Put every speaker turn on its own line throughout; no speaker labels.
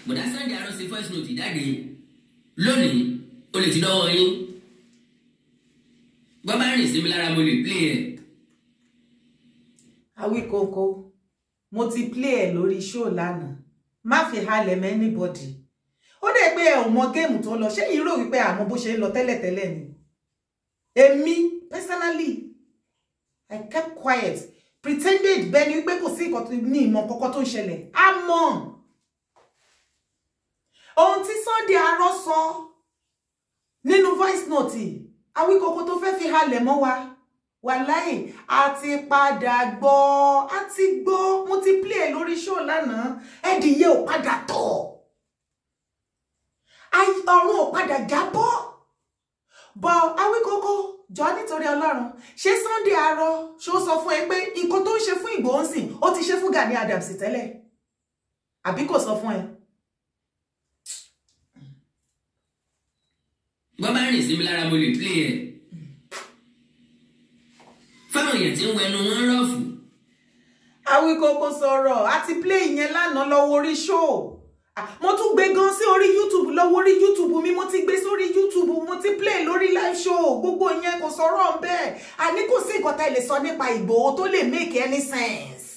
Bọ̀dá Sunday Arọ ṣe voice note jáde lónìí, ó lè ti dọ́wọ́ yín. Bọ́ bá rìn sí mi lára, mo lè play ẹ̀.
Awíkóńkó, mo ti play ẹ̀ lórí show lánàá. Má fi halẹ̀ mọ́ anybody. Ó dẹ̀ pé ẹ ò mọ game tó lọ. Ṣé yìí rò wípé àmọ́ bó ṣe ń lọ tẹ́lẹ̀tẹ́lẹ̀ ni? Èmi personally, I kept quiet, pretended bẹ́ẹ̀ ni wípé kò sí nǹkan tó ní ìmọ̀ kọ́kọ́ tó ń ṣẹlẹ̀. Àmọ́ ohun tí Sunday Arọ sọ nínú voice note, Awíkókó, tó fẹ́ fi halẹ̀ mọ́ wa, wàláì, a ti padà gbọ́, a ti gbọ́. Mo ti play lórí show lánàá. Ẹ̀dìyẹ ò padà tọ̀, ọ̀run ò padà jábọ́ bọ̀. Awíkókó, jọ nítorí Ọlọ́run, ṣé Sunday Arọ ṣó sọ fún ẹ pé nǹkan tó ń ṣe fún Ìgbòho ń sìn, ó ti ṣe fún Gani Adams tẹ́lẹ̀, àbí kò sọ fún ẹ?
Bọ́ bá rìn sí mi lára, mo lè play ẹ̀ fáwọn èèyàn tí ń wẹnu wọn rọ̀fù.
Awíkókó sọ̀rọ̀, a ti play ìyẹn lánàá lọ́wọ́ orí show. Mo tún gbé gan sí orí YouTube, lọ́wọ́ orí YouTube mi. Mo ti gbé sórí YouTube, mo ti play lórí live show. Gbogbo ìyẹn, kò sọ̀rọ̀ bẹ́ẹ̀. Àní kò sí nǹkan tá ẹ lè sọ nípa Ìgbòho tó lè make any sense.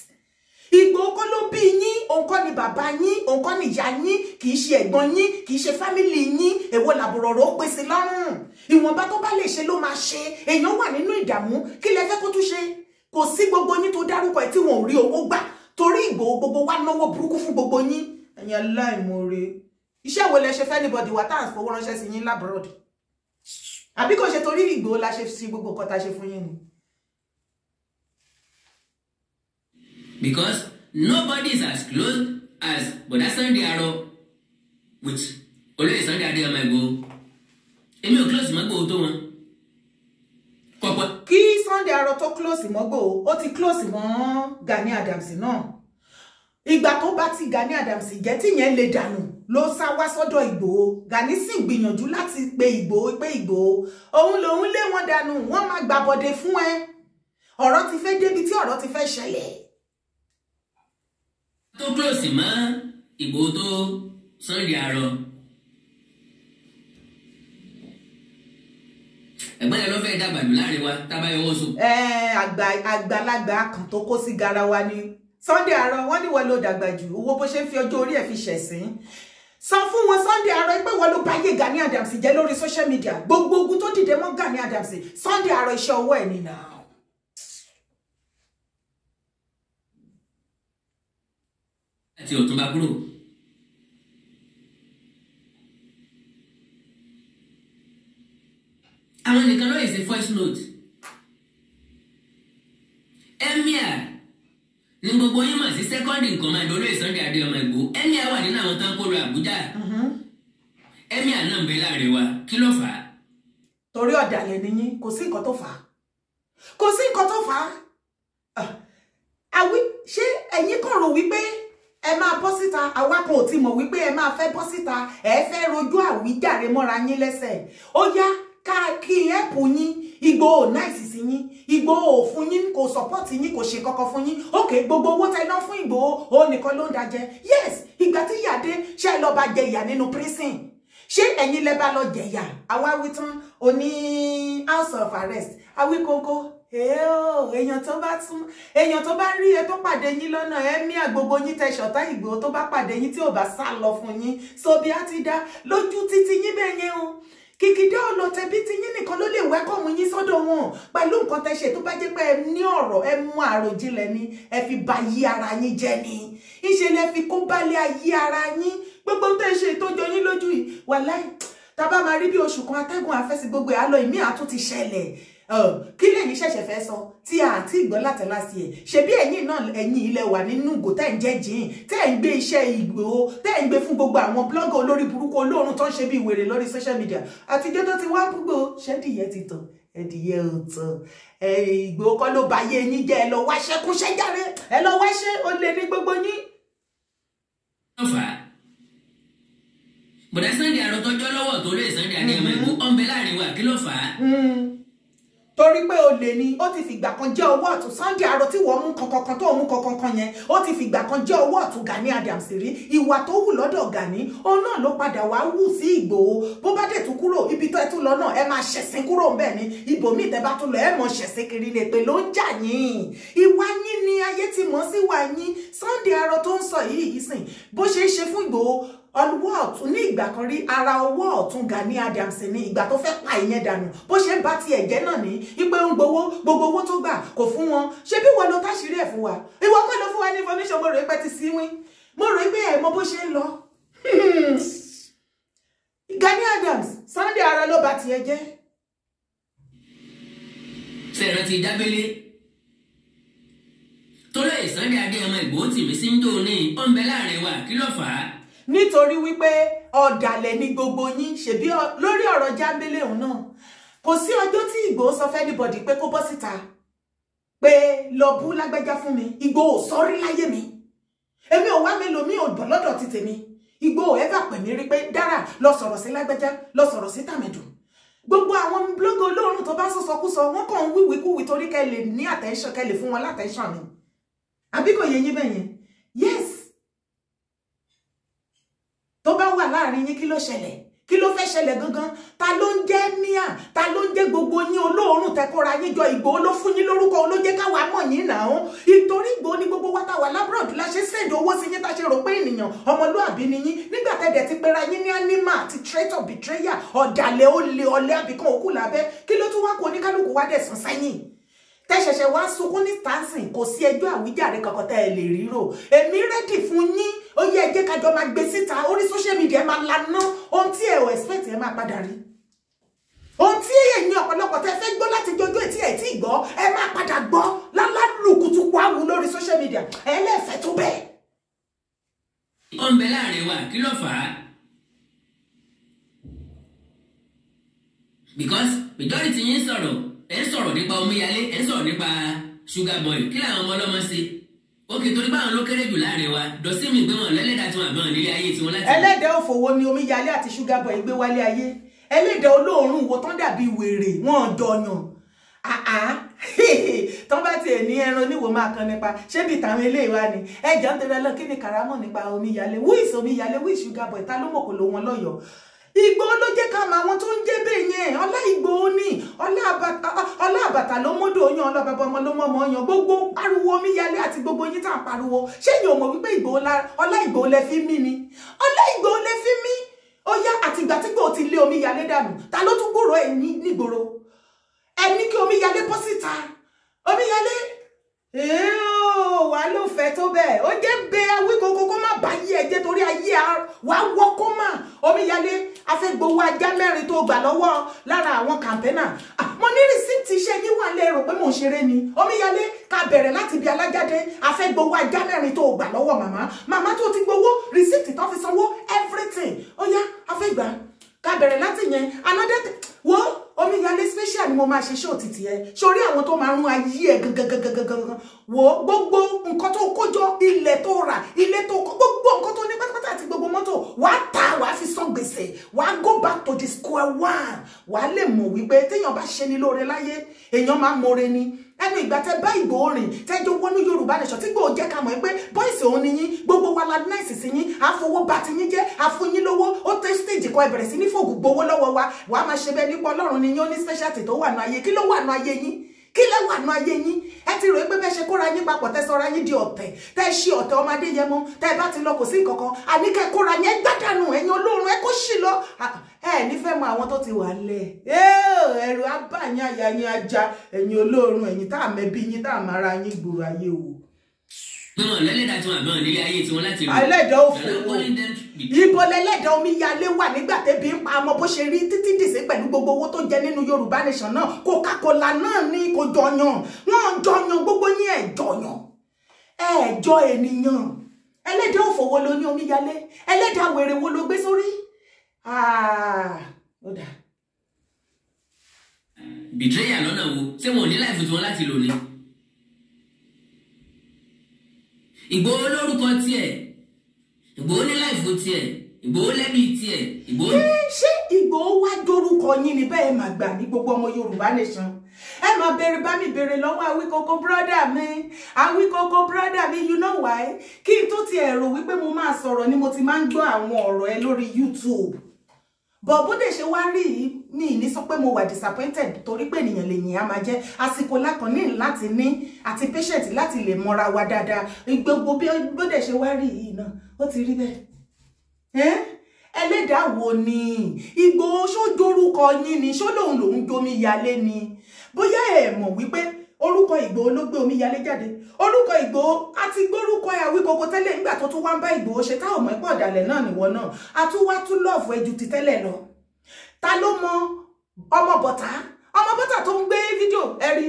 Ìgbòho kọ́ ló bí yín, òun kọ́ ni bàbá yín, òun kọ́ ni ìyá yín, kì í ṣe ẹ̀gbọ́n yín, kì í ṣe family yín. Èwo làbùrọ̀rọ̀ ó pèsè lọ́rùn? Ìwọ̀nba tó bá lè ṣe ló máa ṣe. Èèyàn wà nínú ìdààmú, kí lẹ fẹ́ kó tún ṣe? Kò sí gbogbo yín tó dárúkọ ẹ̀ tí wọn ò rí owó gbà torí Ìgbòho. Gbogbo wa náwó burúkú fún gbogbo yín, ẹ̀yin aláìmoore. Iṣẹ́ wo lẹ ṣe fẹ́ anybody wa tá à ń fowó ránṣẹ́ sí yín l'abroad? Àbí kò ṣe torí Ìgbòho la ṣe sí gbogbo nǹkan tá a ṣe fún yín ni?
Because nobody is as close as Bọ̀dá Sunday Arọ with Olóyè Sunday Adéyẹmọ Ìgbòho. Èmi ò close mọ́ Ìgbòho tó wọn. Kọ̀pọ̀.
Kí Sunday Arọ tó close mọ́ Ìgbòho, ó ti close mọ́ Gani Adams náà. Ìgbà tó bá ti Gani Adams jẹ́ tí yẹn lè dànù ló sá wá sọ́dọ̀ Ìgbòho. Gani sì gbìyànjú láti pe Ìgbòho pé Ìgbòho òun lòun lé wọn dànù, wọ́n máa gbàbọ̀dé fún ẹ. Ọ̀rọ̀ ti fẹ́ débi tí ọ̀rọ̀ ti fẹ́ ṣẹlẹ̀.
Tó close mọ́ Ìgbòho tó Sunday Arọ. Ẹ̀gbọ́n yẹn ló fẹ́ dàgbà jù láàrin wa tábà yọwọ́ sùn.
Àgbàlagbà kan tó kó sí garawa ni Sunday Arọ. Wọ́n ní wọ́n ló dàgbà jù. Owó bó ṣe ń fi ọjọ́ orí ẹ̀ fi ṣẹ̀sín, sọ fún wọn, Sunday Arọ, pé wọ́n ló báyé Gani Adams jẹ́ lórí social media. Gbogbo ogun tó dìde mọ́ Gani Adams, Sunday Arọ, iṣẹ́ ọwọ́ ẹ̀ nìyà.
Àti Ọ̀túnba kúrò. Àwọn nìkan ló yẹ ṣe voice note. Emir ní gbogbo yín mọ̀ sí second in command Olóyè Sunday Adéyẹmọ Ìgbòho. Emir wà nínú àwọn tó ń kó lọ Àbújá. Emir náà ń bẹ láàrin wa. Kí ló fà á?
Torí ọ̀dàlẹ̀ ni yín. Kò sí nǹkan tó fà á, kò sí nǹkan tó fà á. Àwí ṣé ẹ̀yin kàn rò wípé ẹ máa bọ́ síta? Àwa kan ò ti mọ̀ wípé ẹ máa fẹ́ bọ́ síta, ẹ fẹ́ rojú àwíjàre mọ́ra yín lẹ́sẹ̀. Ó yá, ká kí ẹ̀pù yín. Ìgbòho nice sí yín, Ìgbòho ò fún yín, kò support yín, kò ṣe kankan fún yín. Ok, gbogbo owó tẹ ná fún Ìgbòho, òun nìkan ló ń dajẹ. Yes, ìgbà tí ìyà dé, ṣé ẹ lọ bá jẹ ìyà nínú prison? Ṣé ẹ̀yin lẹ bá lọ jẹ̀yà? Àwa wí tán, oní house of arrest. Awíkóńkó, èèyàn tó bá tún èèyàn tó bá rí ẹ tó pàdé yín lọ́nà, ẹ mí àgbogbo yín tẹ ṣọ̀tá Ìgbòho, tó bá pàdé yín tí ò bá sá lọ fún yín, sobi á ti dá lójú títí yín bẹ́ẹ̀ yẹn o. Kìkìdá ọlọ̀tẹ̀ bí ti yín nìkan ló lè welcome yín sọ́dọ̀ wọn pẹ̀lú nǹkan tẹ́ ṣe. Tó bá jẹ́ pé ẹ ní ọ̀rọ̀, ẹ mú àròjinlẹ̀ ni, ẹ fi ba yí ara yín jẹ́ ni. Ìṣe lẹ fi kó balẹ̀ ayé ara yín. Gbogbo tẹ́ ṣe tó jọ yín lójú yìí, wàláì, tá bá máa rí bí oṣù kan, atẹ́gùn àfẹ́sí gbogbo ẹ̀ á lọ, ìmí àtún ti ṣẹlẹ̀. Kí lẹ́yìn ṣẹ̀ṣẹ̀ fẹ́ sọ tí a àti ìgbọ́ látẹ̀láṣí ẹ̀? Ṣebí ẹ̀yin náà, ẹ̀yin ilẹ̀ wà nínú ìgò tẹ́ ń jẹ́ jìn, tẹ́ ń gbé iṣẹ́ Ìgbòho, tẹ́ ń gbé fún gbogbo àwọn blogger olórí burúkú olóòórùn tó ń ṣe bí wèrè lórí social media àtijọ́ tó ti wá gbogbo. Ṣẹ́dìyẹ ti tàn, ẹ̀dìyẹ ò tàn. Ìgbòho kọ́ ló ba ayé yín jẹ́. Ẹ lọ wáṣẹ́ kúṣẹ́ járe, ẹ lọ wáṣẹ́. Ó lé ní gbogbo yín.
Bọ̀dá Sunday Arọ tọjọ́ lọ́wọ́ tó lóye Sunday Adéyẹmọ Ìgbòho ọ̀nbẹ láàrin wa. Kí ló fà á?
Torí Torí pé olè ni, ó ti fìgbà kan jẹ́ ọwọ́ ọ̀tún Sunday Arọ tí wọ́n mú kankankan tó mú kankankan yẹn, ó ti fìgbà kan jẹ́ ọwọ́ ọ̀tún Gani Adams rí. Ìwà tó wù lọ́dọ̀ Gani, òun náà ló padà wá wù sí Ìgbòho. Bó bá dẹ̀ tún kúrò ibi tó ẹ tún lọ náà, ẹ máa ṣẹ̀sín kúrò ńbẹ̀ ni. Ibòmíì tẹ́ bá tún lọ, ẹ mọ̀ ṣẹ̀sín kiri lè pè ló ń jà yín. Ìwà yín ni ayé ti mọ̀ sí wà yín. Sunday Arọ tó ń sọ yìí ìsìn bó ṣe ń ṣe fún Ìgbòho, ọwọ́ ọ̀tún ní ìgbà kan rí, ara ọwọ́ ọ̀tún Gani Adams ní ìgbà tó fẹ́ pa ìyẹn dànù, bó ṣe ń bá tiẹ̀ jẹ́ náà ní ipe ń gbowó, gbogbo owó tó gbà kò fún wọn. Ṣé bí wọ́n lọ táṣìírí ẹ̀ fún wa? Ìwọ kọ́ ló fún wa ní information. Mo rò pé ti síwín, mo rò pé ẹ̀ mọ bó ṣe ń lọ. Gani Adams, Sunday Arọ ló bá tiẹ̀ jẹ́.
Ṣe ìrántí Jábélé tólóyè Sunday Adéyẹmọ Ìgbòho tì mí sí ń dò ní ó ń bẹ láàrin wa, kí ló fà á?
Nítorí wípé ọ̀dàlẹ̀ ni gbogbo yín. Ṣebí lórí ọ̀rọ̀ Jábélé òun náà, kò sí ọjọ́ tí Ìgbòho sọ fẹ́ anybody pé kó bọ́ síta pé lọ bú lágbájá fún mi. Ìgbòho sọrí láyé mi, èmi ò wá mélòó mi ò bọ̀ lọ́dọ̀ ti tèmi. Ìgbòho ever pè mí rí pé dára lọ sọ̀rọ̀ sí lágbájá, lọ sọ̀rọ̀ sí tàmẹ̀dù? Gbogbo àwọn blogger olóòórùn tó bá sọ̀sọkúsọ, wọ́n kàn ń wíwíkúwí torí kẹ́ lè ní attention, kẹ́ lè fún wọn láttention ni. Àbí kò yé yín bẹ́yẹn? Yes, tó bá wà láàrin yín, kí ló ṣẹlẹ̀? Kí ló fẹ́ ṣẹlẹ̀ gangan? Ta ló ń jẹ́ míà? Ta ló ń jẹ́ gbogbo yín olóòórùn tẹkọra yín jọ? Ìgbòho ló fún yín lórúkọ, ló jẹ́ káwa mọ̀ yín náà. Ìtorí Ìgbòho ní gbogbo wa tá wà l'abroad la ṣe send owó sí yín, tá ṣe rò pé ènìyàn ọmọlúàbí ni yín. Nígbà tẹ́dẹ̀ ti pera yín ní animal àti traitor, betrayer, ọ̀dàlẹ̀, olè, ọ̀lẹ, àbíkan òkú lábẹ́, kí ló tún wá kó oníkálukú wá dẹ̀ sàn sẹ́yìn tẹ́ ṣẹ̀ṣẹ̀ wá sunkún ní stansin? Kò sí ẹjọ́ àwíjàre kankan tẹ́ ẹ lè ríro. Èmi ready fún yín. Ó yẹ ẹ jẹ́ kájọ máa gbé síta orí social media, ẹ máa laná. Ohun tí ẹ ò expect, ẹ máa padà rí. Ohun tí ẹ̀yin ọ̀pọ̀lọpọ̀ tẹ́ fẹ́ gbọ́ láti jọjọ́ ètí ẹ̀ tí gbọ́, ẹ máa padà gbọ́ lálálùkùtù wáwù lórí social media. Ẹ lẹ́ẹ̀fẹ́ tó bẹ́ẹ̀.
Ó ń bẹ láàrin wa, kí ló fà á? Because majority yín sọ̀rọ̀, ẹ̀ ń sọ̀rọ̀ nípa omíyalé, ẹ̀ ń sọ̀rọ̀ nípa sugar boy. Kí làwọn ọmọ ọlọ́mọ ṣe? Ókè, torí báwọn ló kéré jù láàrin wa dọ̀sí mi gbé wọn lẹ́lẹ́dàá tí wọn àbẹ̀wọ̀n nílé ayé tiwọn láti.
Ẹlẹ́dàá òfòwò ni omíyalé àti sugar boy gbé wálé ayé? Ẹlẹ́dàá olóòórùn wo tán dàbí wèrè wọn jọyàn àá tán bá tiẹ̀ ní ẹran oníwò máa kan nípa ṣé bíi tàwọn eléyìí wá ni? Ẹjọ́ ń tẹ̀lé lọ. Kí ni karamọ́ nípa omíyalé? Who is omíyalé? Who is sugar boy? Ta ló mọ̀ kò ló wọn lọ́yọ̀ọ́? Ìgbòho ló jẹ́ ká mọ àwọn tó ń jẹ́ bẹ́ẹ̀ yẹn. Ọlá Ìgbòho ní ọlá àbàtà ló mọ́dọ̀ oyan, ọlọ́bàbà ọmọ ló mọ́ ọmọ ọyàn. Gbogbo pariwo omíyalé àti gbogbo yín tá à ń pariwo, ṣé èyàn ò mọ̀ wípé Ìgbòho, ọlá Ìgbòho lẹ fi mí ni? Ọlá Ìgbòho lẹ fi mí. Ó yá, àtìgbà tí Ìgbòho ti lé omíyalé dànù, ta ló tún gbúròó ẹ̀ nígboro? Ẹ ní kí omíyalé bọ́ síta. Omíyalé wà ló fẹ́ tó bẹ́ẹ̀, ó jẹ́ bẹ Awíkókó kó má bá yí ẹ jẹ́ torí ayé wà wọ́ kó má. Omíyalé, afẹ́gbowó ajá mẹ́rin tó gbà lọ́wọ́ lára àwọn campaigner, mo ní receipt iṣẹ́ yín wà lérò pé mò ń ṣeré ni. Omíyalé, ká bẹ̀rẹ̀ láti ibi alájáde. Afẹ́gbowó ajá mẹ́rin tó gbà lọ́wọ́ màmá màmá tó ti gbowó, receipt tó fi sanwó, everything, ó yá, afẹ́gbà ká bẹ̀rẹ̀ láti yẹn. Another wo, Omíyalé special ni mo máa ṣe ṣó títì ẹ sórí àwọn tó máa rún ayé ẹ gangan. Wo gbogbo nǹkan tó kójọ, ilẹ̀ tó rà, ilé tó kọ́, gbogbo nǹkan tó ní pátápátá àti gbogbo mọ́tò, wàá ta, wàá fi san gbèsè, wàá go back to the square one. Wàá lè mọ̀ wípé téèyàn bá ṣe ni lóore láyé, èèyàn máa mọ̀re ni. Ẹnu ìgbà tẹ bá Ìgbòho rìn, tẹjọ wọnú Yorùbá Nation, tí Ìgbòho jẹ́ ká mọ̀ pé boys òun ni yín, gbogbo wa la nice sí yín, àfọwọ́ bá ti yín jẹ́, àfún yín lówó. Ó tẹ́ stage kan, ẹ bẹ̀rẹ̀ sí ní fògùn gbowó lọ́wọ́ wa. Wàá máa ṣe bẹ́ẹ̀ nípa Ọlọ́run ni yín, ó ní specialty tó wà nù ayé. Kí ló wà nù ayé yín? Kí lẹ wà nù ayé yín? Ẹ ti rò pé bẹ́ẹ̀ ṣe kóra yín papọ̀, tẹ́ sọra yín di ọ̀tẹ̀, tẹ́ ṣe ọ̀tẹ̀ ọmọdé yẹn mọ́, tẹ́ bá ti lọ kò sí nǹkankan. Àní kẹ́ kóra yín gbádànù, ẹ̀yin olóorun, ẹ kó sì lọ. Ẹ nífẹ̀ẹ́ mọ àwọn tó ti wà lẹ̀, ẹ̀rù abáyín, àyà yín ajá, ẹ̀yin olóorun, ẹ̀yin tá àmẹ́bí yín, tá àmàrà yín gbòòrò ayé wò.
Gbọ́n lẹ́lẹ́dàá tí wọn àbẹ̀wọ̀n nílé ayé tiwọn láti rí.
Ẹlẹ́dàá òfò, ibo lẹ́lẹ́dàá omíyalé wà nígbà tẹ́bi ń pa ọmọ bó ṣe rí títí dìsí pẹ̀lú gbogbo owó tó jẹ nínú Yorùbá Nation náà? Coca-Cola náà ní kò jọyàn, wọ́n jọyàn, gbogbo yín ẹ̀ jọyàn, ẹ̀ jọ ènìyàn. Ẹlẹ́dàá òfò wo ló ní omíyalé? Ẹlẹ́dàá wèrè wo ló gbé sórí? Ó dà.
Betrayal lọ́nà wo? Ṣé wọn ò ní life tiwọn láti lò ní? Ìgbòho lórúkọ tiẹ̀, Ìgbòho ní life tiẹ̀. Ìgbòho lẹ́bi tiẹ̀, Ìgbòho.
Ṣé Ìgbòho wá dorúkọ yín ni bẹ́ẹ̀? Máa gbà ní gbogbo ọmọ Yorùbá nation, ẹ máa béèrè, bá mi béèrè lọ́wọ́ Awíkókó, brother mi, Awíkókó, brother mi. You know why? Kí n tó ti ẹ̀rọ wípé mo máa sọ̀rọ̀ ni mo ti máa ń gbọ́ àwọn ọ̀rọ̀ ẹ lórí YouTube bọ̀. Bó dẹ̀ ṣe wá rí yìí, mi ní sọ pé mo wà disappointed, torí pé ènìyàn lè yìn á máa jẹ́ àsìkò lákan ní láti ní àti patient láti lè mọra wa dáadáa. Gbogbo bí bó dẹ̀ ṣe wá rí yìí náà, ó ti rí bẹ́ẹ̀. Ẹlẹ́dàá wo ni Ìgbòho? Ṣó dorúkọ yín ni? Ṣó lòun lòun jomi yalé ni? Bóyá ẹ mọ̀ wípé orúkọ Ìgbòho ló gbé Omíyalé jáde. Orúkọ Ìgbòho àti gbórúkọ Àwíkòkò tẹ́lẹ̀, nígbà tó tún wá ń bá Ìgbòho ṣe, táwọn ọmọ ẹ̀pọ̀ ọ̀dàlẹ̀ náà nìwọ náà, a tún wá tún love ẹ ju ti tẹ́lẹ̀ lọ. Ta ló mọ ọmọ bọ̀tá, ọmọ bọ́tà tó ń gbé fídíò? Ẹ rí,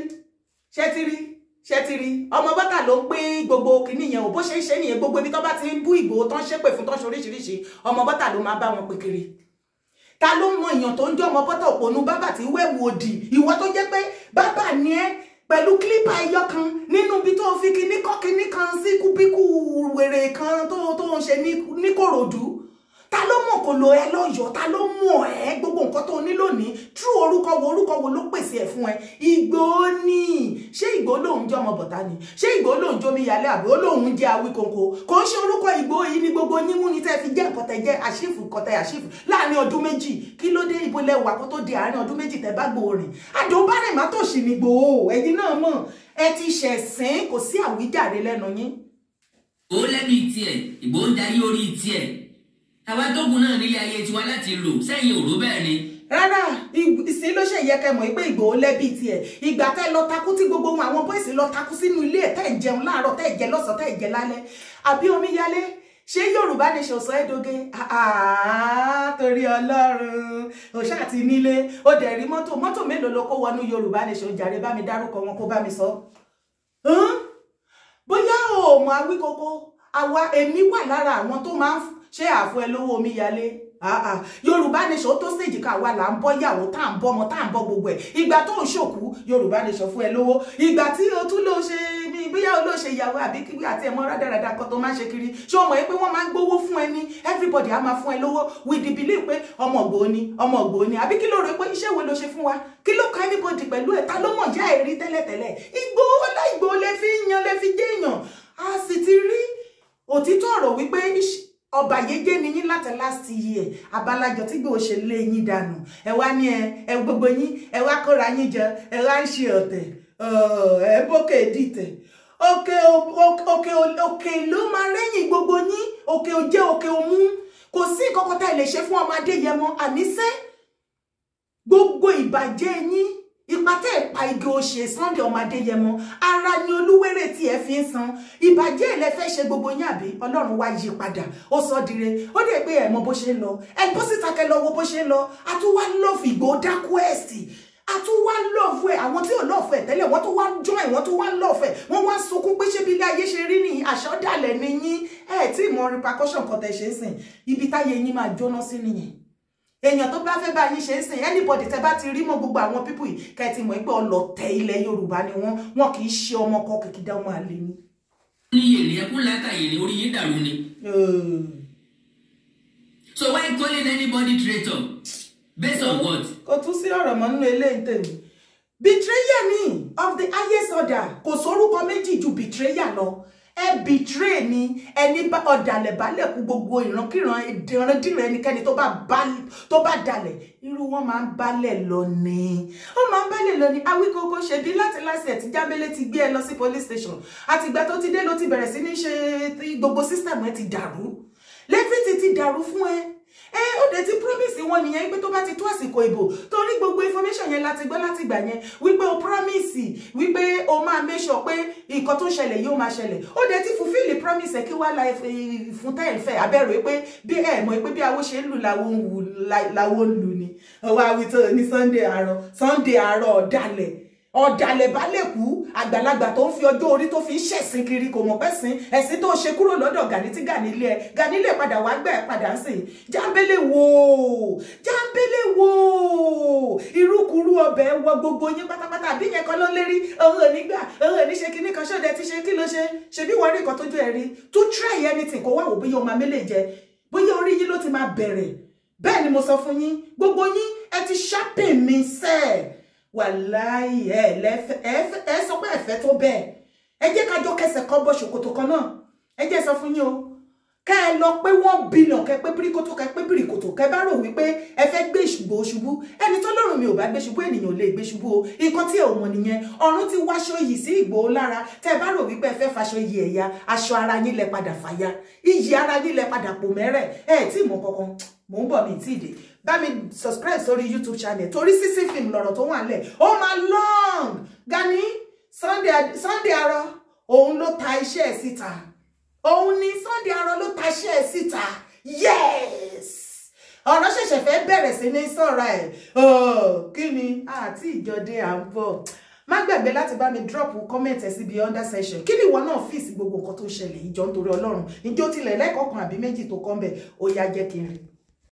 ṣé ti rí, ṣé ti rí? Ọmọ bọ́tà ló ń pín gbogbo kìíní yẹn ò. Bó ṣe ń ṣe nìyẹn. Gbogbo ibi tó bá ti ń bú Ìgbòho, tó ń ṣépè fún, tó ń ṣe oríṣiríṣi, ọmọ bọ́tà ló máa bá wọn pè kiri. Ta ló mọ èèyàn tó ń jẹ́ ọmọ bọ́tà, òpònú bábà tí wẹ̀wù òdì? Ìwọ tó jẹ́ pé bábà ni ẹ́, pẹ̀lú clipper ẹyọ kan nínú ibi tó fi kinní kọ́ kinní kan sí kúbíkù wèrè kan tó ń ṣe ní Kòròdú. Ta ló mọ̀ kó lo ẹ lọ́yọ̀ọ́? Ta ló mọ̀ ẹ́? Gbogbo nǹkan tó ní lónìí, true, orúkọ wo, orúkọ wo ló pèsè ẹ̀ fún ẹ? Ìgbòho ni. Ṣé Ìgbòho lòun jẹ́ ọmọ bọ̀tá ni? Ṣé Ìgbòho lòun jẹ́ Omíyalé, àbí ó lòun jẹ́ Awíkonko? Kò ń ṣe orúkọ Ìgbòho yìí ní gbogbo yín mú ni tẹ́ fi jẹ́ nǹkan tẹ́ jẹ́, achieve nǹkan tẹ́ achieve láàrin ọdún 2. Kí ló dé? Ibo lẹ wà kó tó di àárín ọdún 2 tẹ́ bá Ìgbòho rìn? Àdóbárìn má tòṣì ní Ìgbòho. Ẹ̀yin náà mọ̀ ẹ ti ṣẹ̀sín, kò sí àwíjàre lẹ́nu yín.
Ìgbòho lẹ́bi tiẹ̀, Ìgbòho ń darí orí tiẹ̀. Àwa tó kù náà nílé ayé tiwa láti lò sẹ́yìn òró bẹ́ẹ̀ ni.
Rárá, ìsìn ló ṣe yẹ kẹ́ mọ̀ pé Ìgbòho lẹ́bi tiẹ̀. Ìgbà tẹ́ lọ takú tí gbogbo wọn, àwọn boys lọ takú sínú ilé ẹ̀, tẹ́ ń jẹun láàárọ̀, tẹ́ ń jẹ lọ́sàn-án, tẹ́ ń jẹ lálẹ́. Àbí Omíyalé, ṣé Yorùbá Nation sọ ẹ́ doge? Torí Ọlọ́run, ò ṣáà ti nílé, ó dẹ̀ rí mọ́tò. Mọ́tò mélòó ló kó wọnú Yorùbá Nation jàre? Bá mi dárúkọ wọn, kó bá mi sọ. Bóyá o mọ̀, Awíkókó, àwa èmi wà lára àwọn tó máa ń ṣe àfọ ẹ lówó. Omíyalé, Yorùbá Nation tó stage ká wà là ń bọ́ yàwó, tá à ń bọ́ ọmọ, tá à ń bọ́ gbogbo ẹ̀. Ìgbà tó ń ṣòkú, Yorùbá Nation fún ẹ lówó. Ìgbà tí o tún lọ ṣe bóyá o lọ ṣe ìyàwó àbí kí àti ẹ̀mọ́ rádaràda kan tó máa ń ṣe kiri, ṣé o mọ̀ pé wọ́n máa ń gbówó fún ẹ ní? Everybody á máa fún ẹ lówó with the belief pé ọmọ Ìgbòho ni, ọmọ Ìgbòho ni. Àbí kí ló rò pé iṣẹ́ wo ló ṣe fún wa? Kí ló kan anybody pẹ̀lú ẹ̀? Ta ló mọ̀ yá ẹ̀ rí tẹ́lẹ̀tẹ́lẹ̀? Ìgbòho ọlá Ìgbòho lè fi yan, lè fi jẹ́ èèyàn. A sì ti rí òtítọ́ ọ̀rọ̀ wípé ọba yéjé ni yín láti last year. Abalajọ tí Ìgbòho ṣe lé yín dànù, ẹ wá ní ẹ gbogbo yín, ẹ wá kóra yín jọ, ẹ wá ń ṣe ọ̀tẹ̀, ẹ bókè dìtẹ̀. Òkè, òkè, òkè ló máa rẹ́yìn gbogbo yín. Òkè ò jẹ́ òkè òmú. Kò sí nǹkan kan tá ẹ lè ṣe fún ọmọ Adéyẹmọ. Àníṣe gbogbo ìbàjẹ́ yín, ipa tẹ́ ẹ̀ pa igi òṣè Sunday ọmọ Adéyẹmọ, ara ni olúwérè tí ẹ fi ń san. Ìbàjẹ́ ilẹ̀ fẹ́ ṣe gbogbo yín, àbí Ọlọ́run wá yí padà, ó sọ dire. Ó dẹ̀ pé ẹ̀ mọ bó ṣe ń lọ. Ẹ bó síta kẹ lọ wo bó ṣe ń lọ. A tún wá love Ìgbòho dákú ẹ̀ sí, a tún wá love ẹ̀. Àwọn tí ò love ẹ̀ tẹ́lẹ̀, wọ́n tún wá join, wọ́n tún wá love ẹ̀, wọ́n wá sunkún pé ṣé bí ilé ayé ṣe rí nìyí? Àṣọdàlẹ̀ ni yín. Ẹ̀ tí mọ repercussion kan tẹ̀ ṣe ń sìn, ibi táyé yín máa jóná sí nìyẹn. Èèyàn tó bá fẹ́ bá yín ṣe ń sìn, anybody tẹ́ bá ti rí mọ́ gbogbo àwọn people yìí, kẹ́ ẹ ti mọ̀ pé ọlọ̀tẹ̀ ilẹ̀ Yorùbá ni wọ́n. Wọn kì í ṣe ọmọ kan, kìkìdá ọmọ àlè ni.
Ní èrè ẹkún látàyè ní orí yín dàrú ni. So why calling anybody traitor? Based on what?
Kò tún sí ọ̀rọ̀ mọ́ nínú eléyìí tèmi. Betrayal ni of the highest order. Kò sórúkọ méjì ju betrayal lọ. Ẹ betray ni. Ẹni bá ọ̀dàlẹ̀ balẹ̀ kú, gbogbo ìrankíran, ìdìrandíran, ẹnikẹ́ni tó bá dalẹ̀, irú wọn máa ń balẹ̀ lọ ni, ó máa ń balẹ̀ lọ ni. Awíkókó, ṣebí láti láti ẹ̀ tí Jámbélé ti gbé ẹ lọ sí police station, àtìgbà tó ti dé ló ti bẹ̀rẹ̀ sí ní ṣe, gbogbo system ẹ ti dàrú, lẹ́fìtì ti dàrú fún ẹ. Ẹ ó dẹ̀ ti promise wọn nìyẹn pé tó bá ti tó àsìkò ìbò, torí gbogbo information yẹn láti gbọ́ láti gbà yẹn wípé o promise wípé o máa make sure pé nǹkan tó ṣẹlẹ̀ yóò máa ṣẹlẹ̀. Ó dẹ̀ ti fulfill the promise ẹ̀. Kí wàá la fún tẹ́ ẹ̀ fẹ́ abẹ́rẹ́ pé bí ẹ mọ̀ pé bí awo ṣe ń lù láwo ń lù ni ọwọ́ awítọ́ ní Sunday àárọ̀, Sunday àárọ̀. Ọ̀dàlẹ̀, ọ̀dàlẹ̀ bá lè kú. Àgbàlagbà tó ń fi ọjọ́ orí tó fi ń ṣẹ̀sìn kiri, kò mọ̀ pẹ́ sìn ẹ̀sìn tó ṣe kúrò lọ́dọ̀ Gani, tí Gani lé ẹ, Gani lè padà wá gbẹ́ ẹ padà ń sìn. Jámbélé wo, Jámbélé wo, irúkúrú ọbẹ̀ wọ gbogbo yín pátápátá. Àbí yẹn kan ló ń lérí òun ò ní gbà, òun ò ní ṣe kinní kan. Ṣóde ti ṣe? Kí ló ṣe? Ṣebí wọ́n rí nǹkan tójú ẹ rí. To try anything, kó wá wò bí yóò máa mélè jẹ. Bóyá orí yín ló ti máa bẹ̀rẹ̀. Bẹ́ẹ̀ ni mo sọ fún yín, gbogbo yín ẹ ti ṣápìn mi sẹ́ẹ̀. Wàláì, ẹ sọ pé ẹ̀fẹ́ tó bẹ́ẹ̀. Ẹ jẹ́ ká jọ kẹsẹ̀ kan bọ́ ṣòkòtò kan náà. Ẹ jẹ́ sọ fún yín o, kẹ́ ẹ lọ pé 1 billion, kẹ́ pé bíríkòtò, kẹ́ pé bíríkòtò, kẹ́ bá rò wípé ẹ fẹ́ gbé Ìgbòho ṣubú, ẹni tó lọ́rùn mi ò bá gbé ṣubú, ènìyàn ò lè gbé ṣubú o. Nǹkan tí ẹ ò mọ̀ nìyẹn. Ọ̀run ti wáṣọ yìí sí Ìgbòho lára. Tẹ́ ẹ bá rò wípé ẹ fẹ́ faṣọ yìí ẹ̀yà aṣọ ara yín, lẹ padà fàya, iyì ara yín lẹ padà pò mẹ́rẹ̀. Ẹ tí mọ̀ kankan, mò ń bọ̀, mi tí ì dé. Bá mi subscribe sórí YouTube channel, torí sísí fíìmù lọ̀rọ̀ tó wà nílẹ̀, ó máa long. Gani Sunday Arọ, òun ló ta iṣẹ́ ẹ̀ síta. Òun ni Sunday Arọ ló ta iṣẹ́ ẹ̀ síta. Yes, ọ̀rọ̀ ṣẹ̀ṣẹ̀ fẹ́ bẹ̀rẹ̀ sí ní sọ̀rọ̀ ẹ̀. Kí ni àti ìjọdẹ à ń bọ̀? Má gbàgbé láti bá mi drop comment ẹ síbi under section. Kí ni ìwọ náà fèsì gbogbo nǹkan tó ń ṣẹlẹ̀ ìjọ? Nítorí Ọlọ́run, ìjọ tilẹ̀ lẹ́kọ̀ọ́ kan àbí méjì tó kọ́ ń bẹ̀, ó yá, jẹ́ kí n rí.